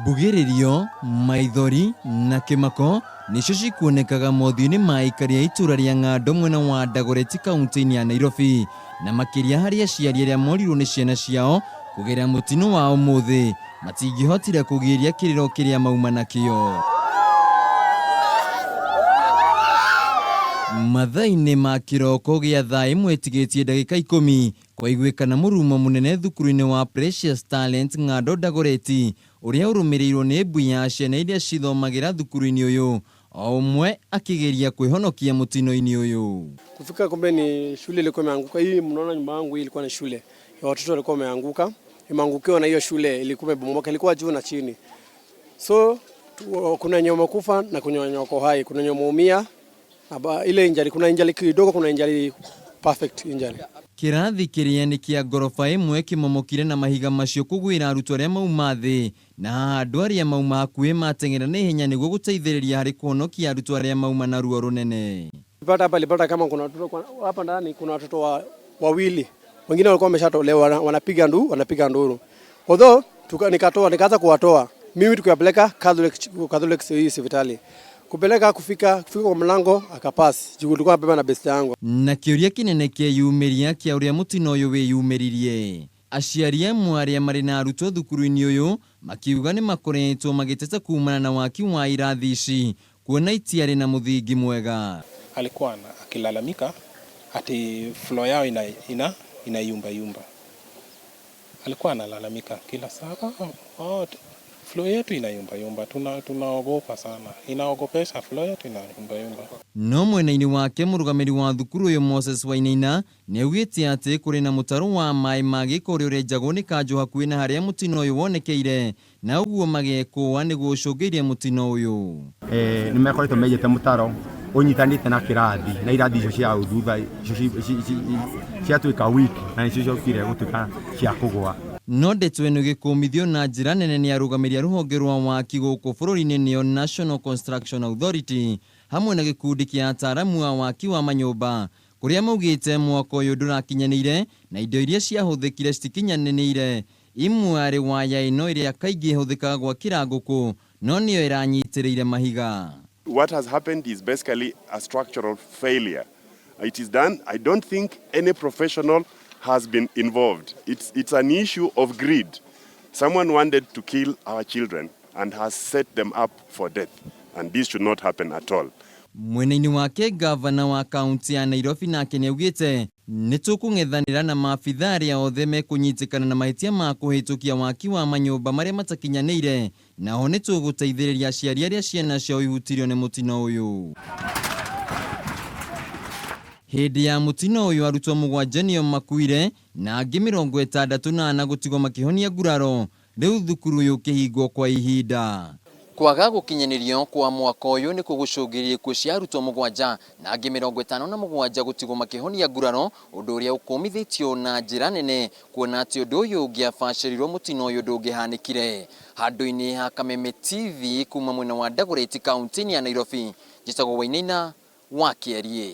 Mbugĩrĩrio, maithori na kĩmako nĩcio cikuonekaga mothiũ-inĩ ma aikari a itũra rĩa Ng'ando mwena wa Dagoretti kaunti-inĩ ya Nairobi, na makĩria harĩ aciari arĩa morirwo nĩ ciana ciao kũgerera mũtino wa ũmũthĩ matingĩhotire kũgirĩrĩria kĩrĩro kĩrĩa mauma nakĩo. Mathaa-inĩ ma kĩroko gĩa thaa ĩmwe ĩtigĩtie ndagĩka 10 kwaiguĩkana mũrurumo mũnene thukuru-inĩ wa Precious Talent Ng'ando Dagoretti ũrĩa ũrũmĩrĩirwo nĩ mbui ya ciana iria cithomagĩra thukuru-inĩ ũyũ o ũmwe akĩgeria kwĩhonokia mũtino-inĩ ũyũ. Kufika kumbe ni shule ilikuwa imeanguka. Hii mnaona nyumba yangu hii ilikuwa ni shule ya watoto walikuwa wameanguka, imeangukiwa na hiyo shule ilikuwa imebomoka, ilikuwa juu na chini. So kuna wenye wamekufa na kuna wenye wako hai, kuna wenye wameumia ile injury, kuna injury kidogo, kuna injury perfect injury. Kĩrathi kĩrĩa nĩ kĩa ngoroba ĩmwe kĩmomokire na mahiga macio kũgwĩra arutwo arĩa mauma thĩ, na haha andũ arĩa mauma hakuhĩ mateng'era na ihenya nĩguo gũteithĩrĩria harĩ kũhonokia arutwo arĩa mauma na ruo rũnene. Pata hapa alipata kama kuna watoto hapa ndani, kuna watoto wawili wengine walikuwa wameshatolewa, wanapiga nduru. Although nikatoa nikaanza kuwatoa mimi tukiwapeleka Catholic hospitali kupeleka kufika kwa mlango akapass juu tulikuwa beba na best yangu. Na kĩũria kĩnene kĩeyumĩria kĩa ũrĩa mũtino ũyũ wĩyumĩririe, aciari amwe arĩa marĩ na arutwo thukuru-inĩ ũyũ makiuga nĩ makoretwo magĩteta kumana na waki wa irathi ici kuona itiarĩ na mũthingi mwega. Alikuwa akilalamika ati floor yao ina yumba yumba. Alikuwa analalamika kila saa, oh, floor yetu ina yumba yumba, tunaogopa sana, inaogopesha, floor yetu ina yumba yumba. No mwena-inĩ wake mũrũgamĩrĩri wa thukuru ũyũ Moses Wainaina nĩaugĩte atĩ kũrĩ na mũtaro wa maĩ ma gĩko ũrĩa ũrenjagwo nĩ kanjũ hakuhĩ na harĩa mũtino ũyũ wonekeire, na ũguo magekũa nĩguo ũcũngĩrĩrie mũtino ũyũ. Nĩ makoretwo menjete mũtaro ũnyitanĩte na kĩrathi na irathi icio cia thutha ciatuĩka weak na nĩcio ciokire gũtuĩka cia kũgũa. No ndeto ĩno ĩgĩkũmithio na njĩra nene nĩ arũgamĩrĩri a rũhonge rwa waki gũkũ bũrũri-inĩ nĩo National Construction Authority hamwe na gĩkundi kĩa ataaramu a waki wa manyũmba kũrĩa maugĩte mwako ũyũ ndũrakinyanĩire na indo iria ciahũthĩkire citikinyanĩire. Imwe arĩ waya ĩno ĩrĩa kaingĩ ĩhũthĩkaga gwakĩra ngũkũ no nĩyo ĩranyitĩrĩire mahiga. What has happened is basically a structural failure. It is done. I don't think any professional has been involved. It's an issue of greed. Someone wanted to kill our children and has set them up for death. And this should not happen at all. Mwena-inĩ wake gavana wa kaunti ya Nairobi nake nĩaugĩte nĩ tũkũng'ethanĩra na maabitha arĩa othe mekũnyitĩkana na mahĩtia ma kũhĩtũkia waki wa manyũmba marĩa matakinyanĩire, naho nĩ tũgũteithĩrĩria aciari arĩa ciana ciao ihutirio nĩ mũtino ũyũ. Hĩndĩ ya mũtino ũyũ arutwo 7 nĩo makuire na angĩ 64 gũtigwo makĩhonia nguraro, rĩu thukuru ũyũ ũkĩhingwo kwa ihinda. Kwaga gũkinyanĩrio kwa mwaka ũyũ nĩ kũgũcũngĩrĩria ikuũ cia arutwo 7 na angĩ 57 gũtigwo makĩhonia nguraro, ũndũ ũrĩa ũkũmithĩtio na njĩra nene kuona atĩ ũndũ ũyũ ũngĩabacĩrĩirwo mũtino ũyũ ndũngĩhanĩkire. Handũ-inĩ ha Kameme TV kuma mwena wa Dagoretti kaunti-inĩ ya Nairobi, njĩtagwo Wainaina wa Kĩeriĩ.